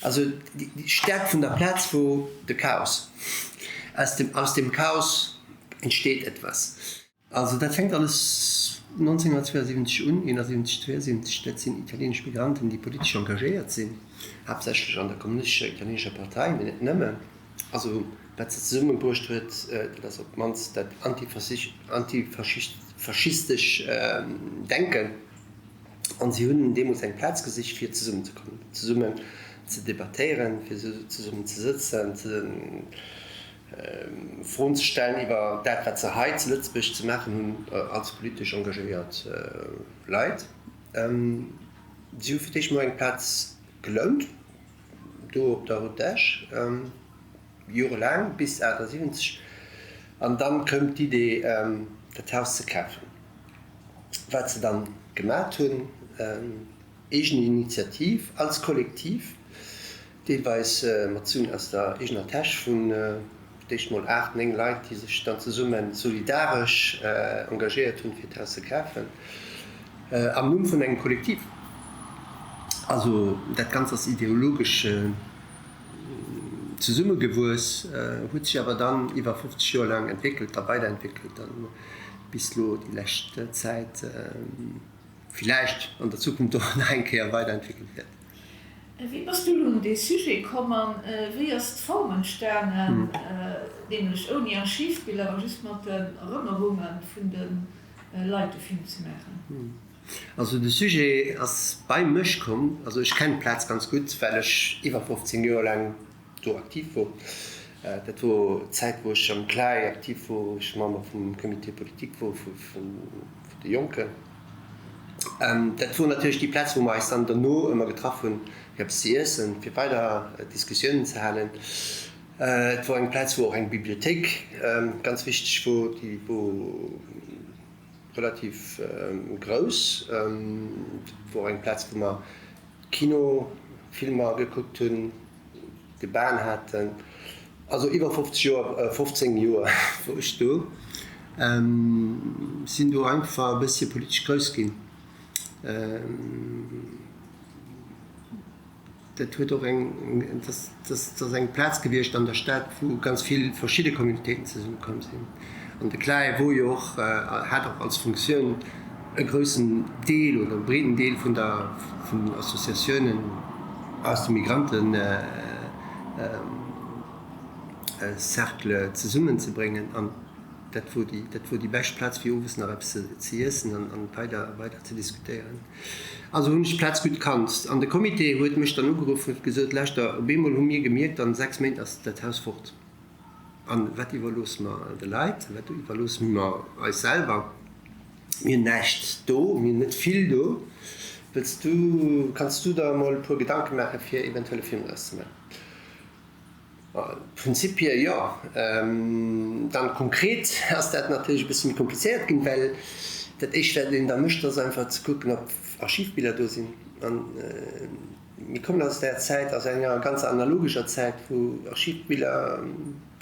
Also déi Stärkt vun der Plaz wor de Chaos. Aus dem, aus dem Chaos entsteht etwas. Also dat fänkt alles 1972 un, 71, 72, dat sinn italienesch Migranten, déi politesch engagéiert sinn, haaptsächlech an der kommunistescher italienescher Partei, mee net nëmmen. Also wat se zesummebruecht huet, dat ass op d'mannst dat antifaschistesch Denken. An si hunn deemools eng Plaz gesicht, fir zesummenzekommen, zesummen ze debattéieren, fir zesummen ze sëtzen, Froen ze stellen iwwer dat, wat se hei zu Lëtzebuerg ze maachen hunn als politesch engagéiert Leit. Si hu fir d'éischt mol eng Plaz gelount, do op der Route d'Esch, jorelaang, bis 78. An dann koum d'Idee, dat Haus ze kafen, wat se dann gemat hunn, eegen Initiativ, als Kollektiv. Deelweis mat Suen aus der eegener Täsch vun fir d'éischt mol 8, 9 Leit, déi sech dann zesumme solidaresch engagéiert hunn, fir d'Haus ze kafen, am Numm vun engem Kollektiv. Also dat Ganzt ass ideologesch zesummegewuess, huet sech awer dann iwwer 50 Joer laang entwéckelt a weiderentwéckelt a bis elo déi lescht Zäit villäicht an der Zukunft och nach eng Kéier weiderentwéckelt wäert. Wéi bass du elo un dee Sujet komm an wéi ass d'Form entstanen, nämlech ouni Archivbiller a just mat den Erënnerunge vun de Leit de Film ze maachen? Also de Sujet ass bei mech komm, also ech kennen d'Plaz ganz gutt, well ech iwwer 15 Joer laang do aktiv wor. Dat wor d'Zäit wou ech am CLAE aktiv wor, wou ech Member vum Comité politique wor vun de Jonken. Dat wor natierlech déi Plaz, wou mer eis dann dono ëmmer getraff hunn, fir eppes ze iessen, fir weider Diskussiounen ze halen. Et wor eng Plaz, wou och eng Bibliothéik ganz wichteg wor, déi wor relativ grouss. Et wor eng Plaz, wou mer Kinofilmer gekuckt hunn. Debaten haten, also iwwer 50 Joer, 15 Joer wor ech do, sinn do einfach e bëssche politesch grouss ginn. Dat huet och eng, dat ass eng Plaz gewiescht an der Stad, wou ganz vill verschidde Communautéiten zesummekomm sinn. An de CLAE wor jo och, hat och als Funktioun e groussen Deel oder e breeden Deel vun der, vun den Associatiounen aus dem Migranten-Cercle zesummenzebréngen. An dat wor déi, dat wor déi bescht Plaz fir owes nach eppes ze iessen an, an weider, weider ze diskutéieren. Also hunn ech d'Plaz gutt kannt. An de Comité huet mech dann ugeruff, huet gesot, Lauschter, op eemol hu mir gemierkt, an 6 Méint ass dat Haus fort. An wat iwwerloosse mer de Leit? Wat iwwerloosse mer eis selwer? Mir hunn näischt do, mir hunn net vill do. Wëlls du, kanns du der emol e puer Gedanke maachen, fir eventuell e Film draus ze maachen? Prinzip hier jo. Dann konkret ass dat natierlech e bësse méi komplizéiert ginn, well dat éischt wat een da mécht, ass einfach ze kucken, ob Archivbiller do sinn. An mir kommen aus där Zäit, aus enger ganz analogescher Zäit, wou Archivbiller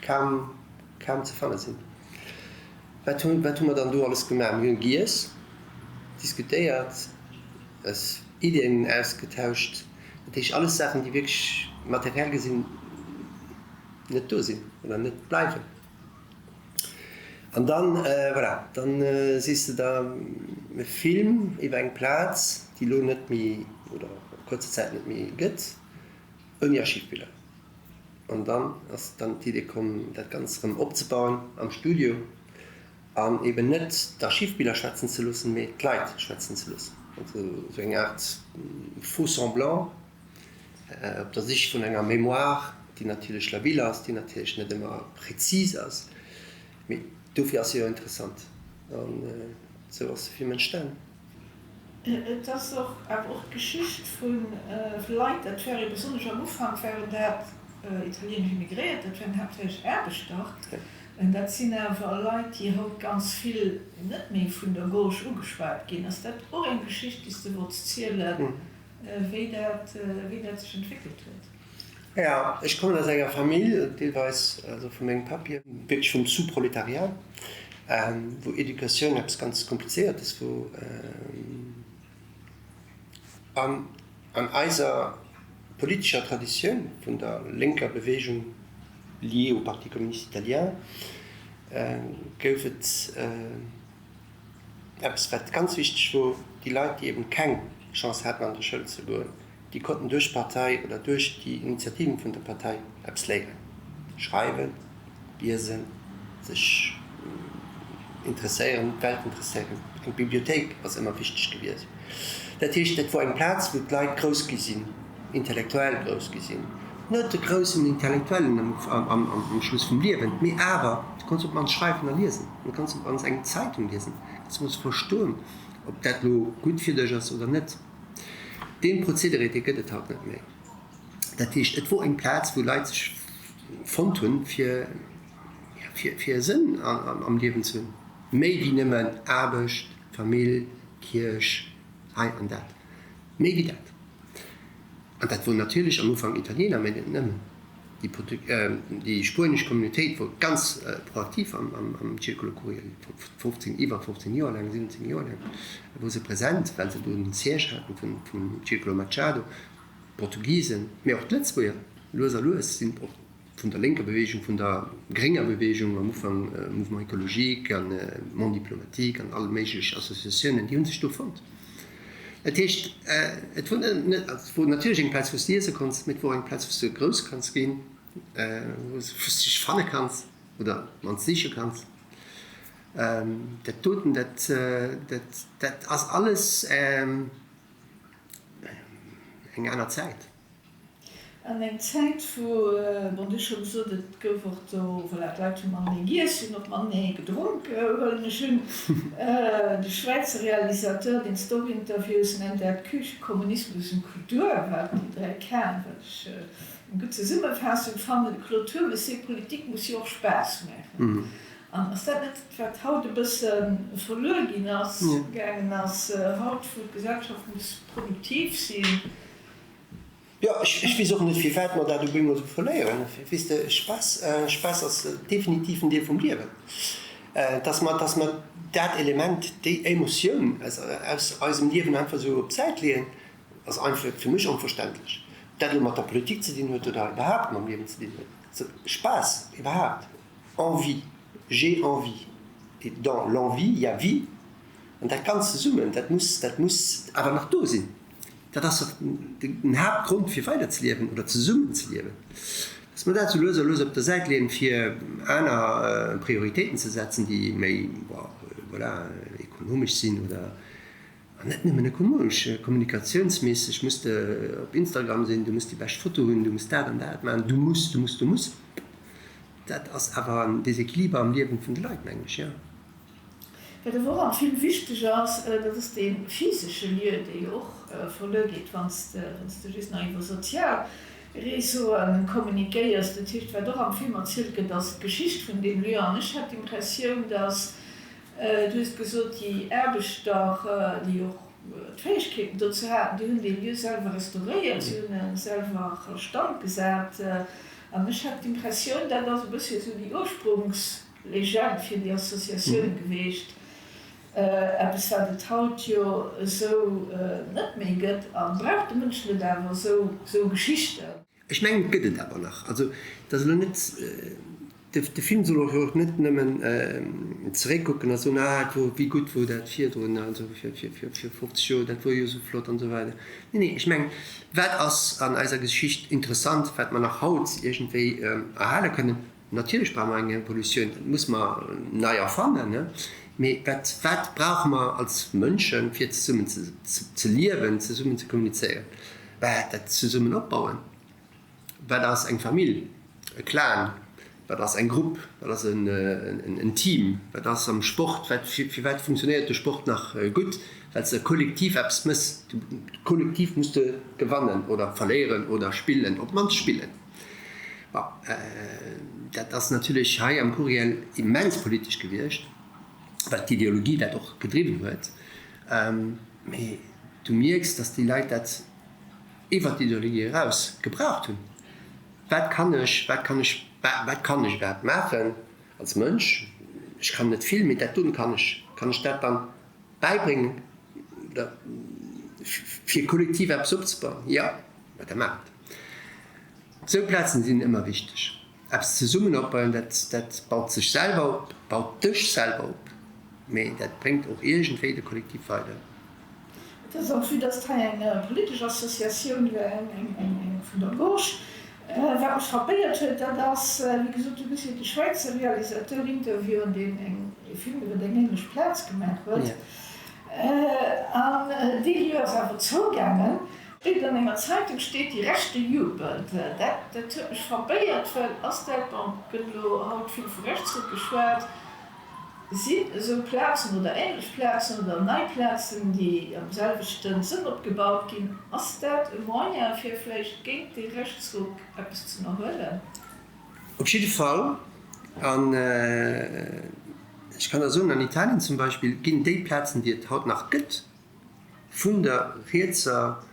kaum, kaum ze fanne sinn. Wat hu, wat hu mer dann do alles gemaach? Mir hunn giess, diskutéiert, eis Iddien ausgetauscht. Dat heescht alles Saachen, déi wierklech materiell gesinn net do sinn oder net bleiwen. An dann, voilà, dann sees de der e Film iwwer eng Plaz, déi elo net méi oder a kuerzer Zäit net méi gëtt, ouni Archivbiller. An dann ass dann d'Idee komm, dat Ganzt erëm opzebauen am Studio an eben net d'Archivbiller schwätzen ze loossen, mee d'Leit schwätzen ze loossen. Also esou eng Aart Faux-semblant op der Sich vun enger Mémoire, déi natierlech labil ass, déi natierlech net ëmmer prezis ass, mee dofir ass se jo interessant. An esou ass de Film entstanen. Et ass och awer och d'Geschicht vu Leit, dat ware besonnesch am Ufank waren dat italienesch Immigréiert, dat waren haaptsächlech Aarbechter, dat sinn awer Leit, déi haut ganz vill net méi vun der Gauche ugeschwat ginn. Ass dat och eng Geschicht, déi s de wollts zielen, wéi dat, wéi dat sech entwéckelt huet? Jo, ech kommen aus enger Famill, deelweis also vu mengem Papp hier, wierklech vum Sous-Proletariat, wou Educatioun eppes ganz Komplizéiertes wor. An an eiser. politescher Traditioun vun der lénker Beweegung liée au Parti communiste italien gouf et eppes, wat ganz wichteg wor, déi Leit, déi eben keng Chance haten an der Schoul ze goen, déi konnten duerch d'Partei oder duerch déi Initiativen vun der Partei eppes léieren, schreiwen, liesen, sech interesséieren, d'Welt interesséieren. Eng Bibliothéik ass ëmmer wichteg gewiescht. Dat heescht, dat wor eng Plaz, wou d'Leit grouss gi sinn, intellektuell grouss gi sinn. Net de groussen Intellektuellen am Schluss vum Liewen, mee awer, du konns op d'mannst schreiwen a liesen, du konns op d'mannst eng Zeitung liesen, du konns mol verstoen, ob dat elo gutt fir dech ass oder net. Dee Prozedere, dee gëtt et haut net méi. Dat heescht, et wor eng Plaz, wou Leit sech fonnt hunn, fir, fir e Sënn am Liewen ze hunn, méi wéi nëmmen Aarbecht, Famill, Kierch, hei an dat, méi wéi dat. An dat wor natierlech am Ufank Italiener, mä net nëmmen. Déi spuenesch Communautéit wor ganz proaktiv am Circolo Curiel, 15, iwwer 15 Joer laang, 17 Joer laang wor se present, well se do den Siège haten vum Circolo Machado. D'Portugisen, mä och d'Lëtzebuerger, lues a lues sinn och vun der lénker Bewegung, vun der grénger Bewegung, am Ufank Mouvement écologique an Monde diplomatique an all méiglech Associatiounen, déi hu sech do fonnt. Dat heescht, et wor net, et wor natierlech eng Plaz, wou s de liese konns, mee et wor och eng Plaz, wou s de grouss kanns ginn, wou s de dech fanne kanns oder op d'mannst siche kanns. Dat doten, dat, dat, dat ass alles eng aner Zäit. An eng Zäit wou, bon, du hues scho gesot, et gouf och do, voilà, d'Leit hu matenee giess, hunn och matenee gedronk, huelen ech un. De Schwäizer Realisateur, deen s de och interviews, nennt dat Küche, Kommunismus und Kultur, wat déi 3 K'en, wat ech eng gutt Zesummefaassung fannen. De Claude Turmes seet, Politik muss jo och Spaass maachen. An ass dat net, wat haut e bësse verluer ginn ass, gaangen ass, haut wou d'Gesellschaft muss produktiv sinn? Jo, ech weess och net, firwat mer dat op eemol esou verléieren. Weess de, Spaass, Spaass ass definitiv en Deel vum Liewen. Dass mer, dass mer dat Element, déi Emotioun aus, aus eisem Liewen einfach esou op d'Säit leeën, ass einfach fir mech onverständlech. Ob dat elo mat der Politik ze dinn huet oder iwwerhaapt mam Liewen ze dinn huet. Spaass iwwerhaapt, Envie, j'ai envie, et dans l'envie, il y a vie, an dat Ganzt zesummen, dat muss, dat muss awer nach do sinn. Dat ass dach den Haaptgrond fir weiderzeliewen oder zesummenzeliewen, dass mer dat sou lues a lues op der Säit leeën, fir aner Prioritéiten ze setzen, déi méi, voilà, ekonomesch sinn oder, an net nëmmen ekonomesch, kommunikatiounsméisseg muss de op Instagram sinn, du muss déi bescht Foto hunn, du muss dat an dat maachen, du muss, du muss, du muss. Dat ass awer en Desequiliber am Liewen vun de Leit, mengen ech, jo. Wat awer och am Film wichteg ass, dat ass dee physesche Lieu, dee jo och verluer geet, wann s de just nach iwwer sozial Réseaue kommunikéiers. Dat heescht, wat och am Film erzielt gëtt, ass d'Geschicht vun deem Lieu. An ech hat d'Impressioun, datt, du hues gesot, déi Aarbechter, déi och d'Fäegkeeten dozou haten, déi hunn dee Lieu selwer restauréiert, si hunn e selwer a Stand gesat. An ech hat d'Impressioun, dat ass e bëssi esou déi Ursprungs. Legend fir déi Associatioun geweecht, eppes wat et haut jo esou net méi gëtt. A brauch de Mënsch net awer esou Geschichten? Ech mengen, et gëtt et awer nach. Also et ass elo net, de Film soll och och net nëmmen zeréckkucken a soen, ah et wor, wéi gutt wor dat virdrun, also vir 50 Joer, dat wor jo esou flott an esou weider. Nee, nee, ech mengen, wat ass an eiser Geschicht interessant, wat mer nach haut iergendwéi erhale kënnen? Natierlech brauche mer eng Revolutioun, dat muss mer nei erfannen, mee wat, wat brauche mer als Mënschen, fir zesummen ze liewen, zesummen ze kommunizéieren? Bah, dat zesummen opbauen. Wat ass eng Famill, e Clan, wat ass eng Grupp, wat ass en Team, wat ass am Sport, wat, firwat funktionéiert de Sport nach gutt? Well s de kollektiv eppes mëss, kollektiv muss de gewannen oder verléieren oder spillen, op d'mannst spillen. Bon, dat ass natierlech hei am Curiel immens politesch gewiescht, well d'Ideologie dat och gedriwwen huet. Mee du mierks, datt déi Leit dat iwwert d'Ideologie eraus gebraucht hunn. Wat kann ech, wat kann ech, wat kann ech iwwerhaapt maachen als Mënsch? Ech kann net vill, mee dat doen kann ech. Kann ech dat dann bäibréngen oder fir kollektiv eppes opzebauen? Jo, ma da maach et. Esou Plazen sinn ëmmer wichteg. Eppes zesummen opbauen, dat, dat baut sech selwer op, baut dech selwer op, mee dat bréngt och iergendwéi de Kollektiv weider. Et ass och, vue dass hei eng politesch Associatioun war, eng, eng, eng vun der Gauche. Wat mech frappéiert huet, dat ass, wéi gesot, du hues jo de Schwäizer Realisateur interviewen, deen eng, e Film iwwer eng änlech Plaz gemaach huet. An dee Lieu ass awer zougaangen. Steet an enger Zeitung steet, die Rechte jubelt. Dat dat huet mech frappéiert, well ass dat, bon, gëtt elo haut vill vu Rechtsruck geschwat, sinn esou Plazen oder änlech Plazen oder nei Plazen, déi am selwechte Sënn opgebaut ginn, ass dat e Moyen fir vläicht géint dee Rechtsruck eppes z'ënnerhuelen? Op jidde Fall. An ech kann der soen, an Italien zum Beispill ginn déi Plazen, déi et haut nach gëtt, vun der rietser,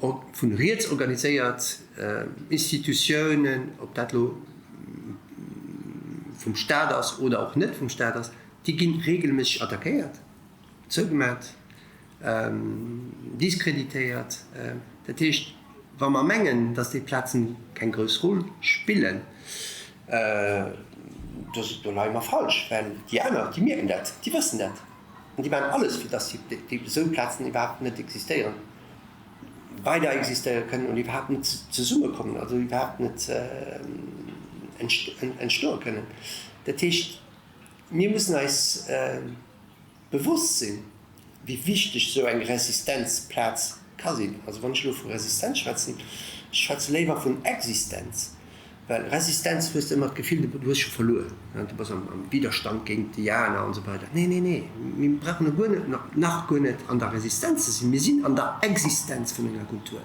vun riets organiséiert Institutiounen, ob dat elo vum Staat ass oder och net vum Staat ass, déi gi regelméisseg attackéiert, zougemat, diskreditéiert. Dat heescht, wa mer mengen, datt déi Plazen keng grouss Roll spillen, do leie mer falsch, well déi aner, déi mierken dat, déi wëssen dat. An déi maachen alles, fir dass déi esou Plazen iwwerhaapt net existéieren, weider existéiere kënnen oder iwwerhaapt net zesummekommen, also iwwerhaapt net entstoe kënnen. Dat heescht, mir mussen eis bewosst sinn, wéi wichteg esou eng Resistenzplaz ka sinn. Also wann ech elo vu Resistenz schwätzen, ech schwätze léiwer vun Existenz, well Resistenz hues de ëmmer d'Gefill, du hues scho verluer, du bass am Widerstand géint déi aner an esou weider. Nee, nee, nee, mir brauchen elo guer net, nach guer net an der Resistenz ze sinn, mir sinn an der Existenz vun enger Kultur.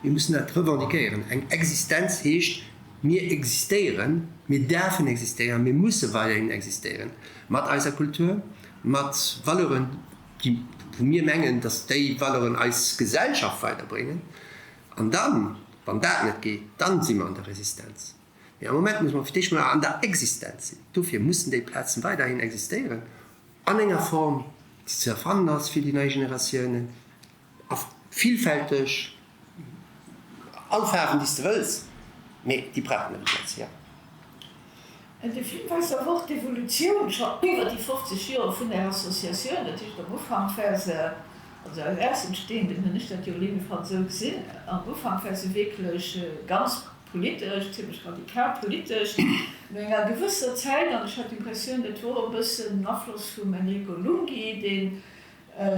Mir mussen dat revendiquéieren. Eng Existenz heescht, mir existéieren, mir däerfen existéieren, mir musse weiderhin existéieren, mat eiser Kultur, mat Valeuren, déi, wou mir mengen, datt déi Valeuren eis Gesellschaft weiderbréngen. An dann, wann dat net geet, dann si mer an der Resistenz. Mee am Moment musse mer fir d'éischt mol an der Existenz sinn. Dofir mussen déi Plazen weiderhin existéieren, an enger Form, déi ze erfannen ass fir déi nei Generatiounen, a villfälteg, all Faarwen, déi s de wëlls, mee déi brauchen ebe Plaz, jo. De Film weist awer och d'Evolutioun scho iwwer déi 50 Joer vun där Associatioun. Dat heescht, am Ufank war se, also als Aussenstehenden hunn ech dat jo op jidde Fall esou gesinn, am Ufank war se wierklech ganz politesch, zimlech radikal politesch. No enger gewësser Zäit, an ech hat d'Impressioun, dat wor e bëssen den Afloss vum Enrico Lunghi, deen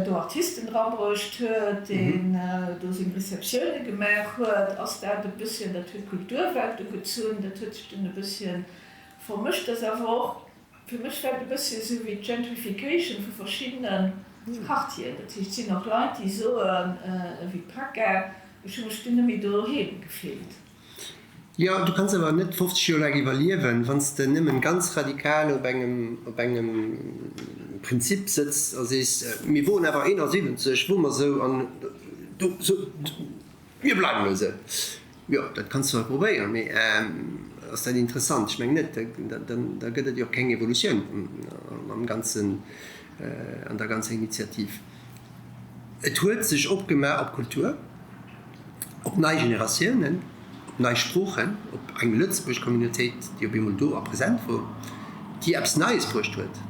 do Artisten drabruecht huet, deen do seng Receptioune gemaach huet, ass dat e bësschen, dat huet d'Kulturwelt ugezunn, dat huet sech dunn e bësschen vermëscht. Dat ass awer och, fir mech war et e bësschen esou wéi d'Gentrification vu verschiddene Quartieren. Dat heescht, et sinn och Leit, déi soen, ewéi d'Paca, ech hu mech dunn net méi doheem gefillt. Jo, du kanns awer net 50 Joer laang iwwerliewen, wann s de nëmmen ganz radikal op engem, op engem Prinzip sëtz a sees, mir woren awer 71, wore mer esou an do, sou, mir bleiwen elo esou. Jo, dat kanns de zwar probéieren, mee ass dat interessant? Ech mengen net. Da gëtt et jo och keng Evolutioun am ganzen, an der ganzer Initiativ. Et huet sech opgemaach op Kultur. Op nei Generatiounen, op nei Sproochen, op eng Lëtzebuerg Communautéit, déi op eemol do a present wor, déi eppes Neies bruecht huet,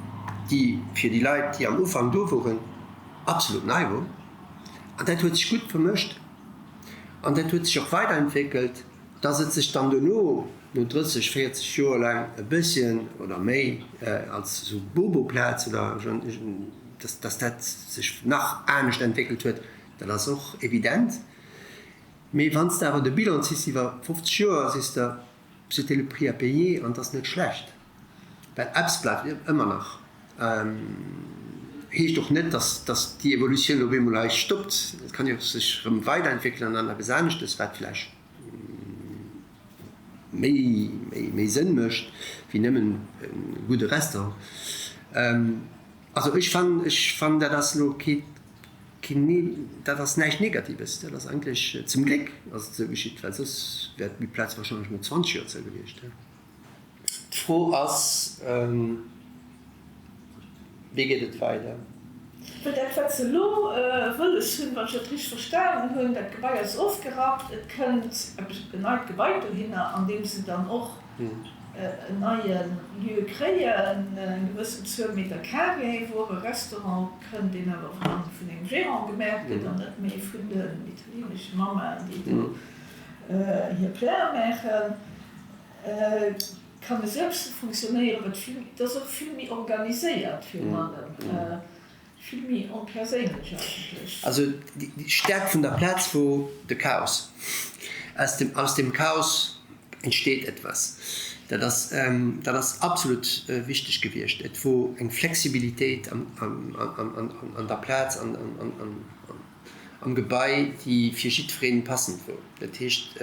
déi fir déi Leit, déi am Ufank do woren, absolut nei wor. An dat huet sech gutt vermëscht an dat huet sech och weiderentwéckelt, dass et sech dann dono, no 30, 40 Joer laang e bësschen oder méi als esou Bobo-Plaz oder dass, dass dat sech nach anescht entwéckelt huet, Dat ass och evident. Mee wann s de awer de Bilan ziss iwwer 50 Joer, sees de, c'était le prix à payer an et ass net schlecht. Well eppes bleift ëmmer nach. Heescht och net, dass déi Evolutioun op eemol hei stoppt. Et kann jo och sech erëm weiderentwéckelen an eppes aneschtes, wat vläicht méi, méi Sënn mécht wéi nëmmen e gudde Restaurant. Also ech fannen, ech fannen dat ass elo kee, keen, dat ass näischt Negatives, dat ass eigentlech, zum Gléck ass et esou geschitt, well soss wär déi Plaz wahrscheinlech no 20 Joer zou gewiescht. D'Fro ass, wéi geet et weider? Well dat, wat se elo wëlles hunn, wann ech dat richteg verstanen hunn, dat Gebai ass ofgerappt, et kënnt eppes, en neit Gebai dohinner, an deem se dann och en neie Lieu kréien, eng gewëssen Zuel Meter carré, wou och e Restaurant kënnt, deen awer dann vun engem Gérant gemaach gëtt an net méi vun den italieenesche Mammaen, déi do hir Plate maachen. Kann esou eppes funktionéieren, wat vill, et ass och vill méi organiséiert virun allem, vill méi onperséinlech eigentlech. Also déi Stärkt vun der Plaz wor de Chaos. Aus dem, aus dem Chaos entsteet etwas. Dat ass, dat ass absolut wichteg gewiescht. Et wor eng Flexibilitéit am, am, am, an der Plaz, an, an, an, am Gebai, déi fir jiddweree passend wor. Dat heescht,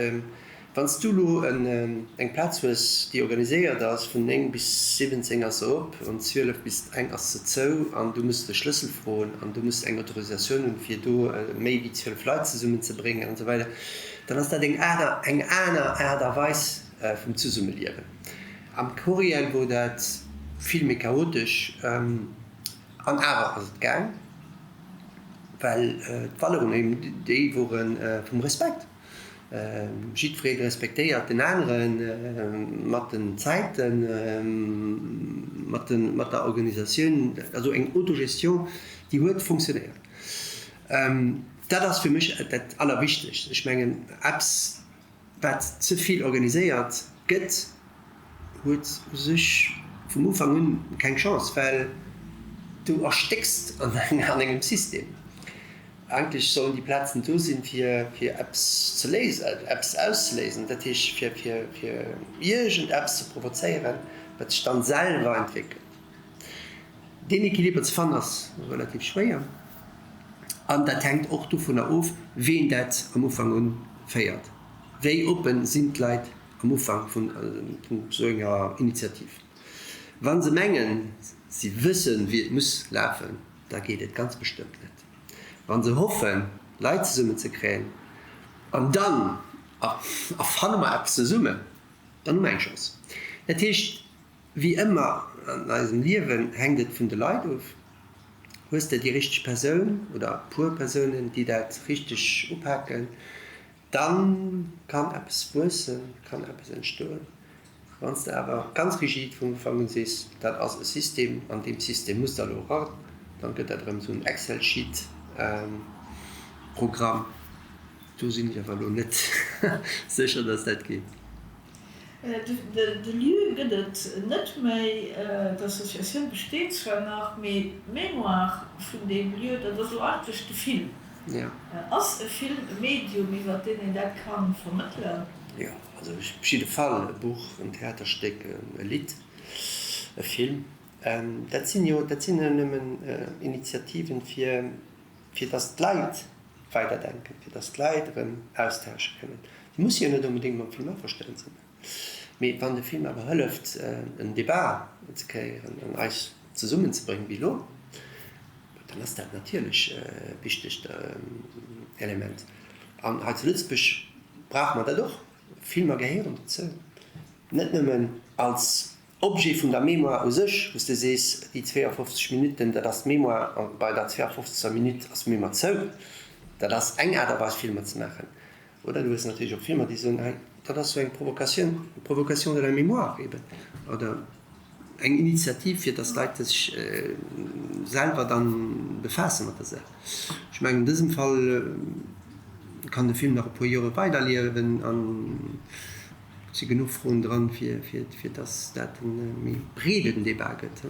wann s du elo eng Plaz hues, déi organiséiert ass, vun 9 bis 17 ass se op an 12 bis eng ass se zou an du muss de Schlëssel froen an du muss eng Autorisatioun hunn, fir do méi wéi 12 Leit zesummenzebréngen an esou weider, dann ass dat eng aner, eng aner Aart a Weis vum Zesummeliewen. Am Coriel wor dat vill méi chaotesch. An awer ass et gaang, well d'Valeuren eben déi wore vum Respekt. Jiddweree respektéiert den anere mat den Zäiten, mat der Organisatioun, also eng Autogestion, déi huet funktionéiert. Dat ass fir mech dat Allerwichtegst. Ech mengen, eppes Wat ze vill organiséiert gëtt, huet u sech vum Ufank un keng Chance, well du erstécks an engem System. Eigentlech sollen déi Plazen do sinn, fir eppes ze léisen, eppes auszeléisen, dat heescht fir iergend eppes ze provozéieren, wat sech dann selwer entwéckelt. Deen Equiliber ze fannen ass relativ schwéier an dat hänkt och dovunner of, ween dat am Ufank un féiert. Wéi oppen sinn d'Leit am Ufank vun esou enger Initiativ? Wa se mengen, si wëssen, wéi et muss lafen, da geet et ganz bestëmmt net. Wa se hoffen, Leit zesummen ze kréien an dann erfanne mer eppes zesummen, dann hu mer eng Chance. Dat heescht, Wéi ëmmer an eisem Liewen hänkt et vun de Leit of. Hues de déi richteg Persoun oder e puer Persounen, déi dat richteg upaken, da kann eppes wuessen, kann eppes entstoen. Wann s de awer ganz rigid vum Ufank un sees, dat ass e System, an deem System muss der elo eran, dann gëtt dat erëm esou en Excel-Sheet Programm. Do sinn ech awer elo net sécher, dass dat geet. De Lieu gëtt et net méi, d'Associatioun besteet zwar nach, mee d'Mémoire vun deem Lieu, dat ass elo eigentlech de Film. Ass e Film e Medium, iwwer deen een dat ka vermëttelen? Jo, also op jidde Fall e Buch, en Theaterstéck, e Lidd, e Film. Dat sinn jo, dat sinn jo nëmmen Initiativen, fir, fir datt d'Leit weiderdenken, fir datt d'Leit erëm austausche kënnen. Déi musse jo net onbedéngt mam Film averstanen sinn, mee wann de Film awer hëlleft, en Debat ze kreéieren an eis zesummenzebréngen, wéi elo, dann ass dat natierlech e wichtegt Element. An hei zu Lëtzebuerg brauche mer dat och. Filmer gehéieren dozou, net nëmmen als Objet vun der Mémoire u sech, wou s de sees, déi 52 Minutten, dat ass d'Mémoire, a bei der 52. Minutt ass d'Mémoire zou. Dat ass eng Aart a Weis, Filmer ze maachen. Oder du hues natierlech och Filmer, déi soen, hei, dat ass esou eng Provokatioun, une provocation de la mémoire eben, oder eng Initiativ, fir datt d'Leit sech selwer dann befaasse mat der Saach. Ech mengen, an dësem Fall kann de Film nach e puer Jore weiderliewen an Et si genuch Froen dran, fir dass dat e méi breeden Débat gëtt.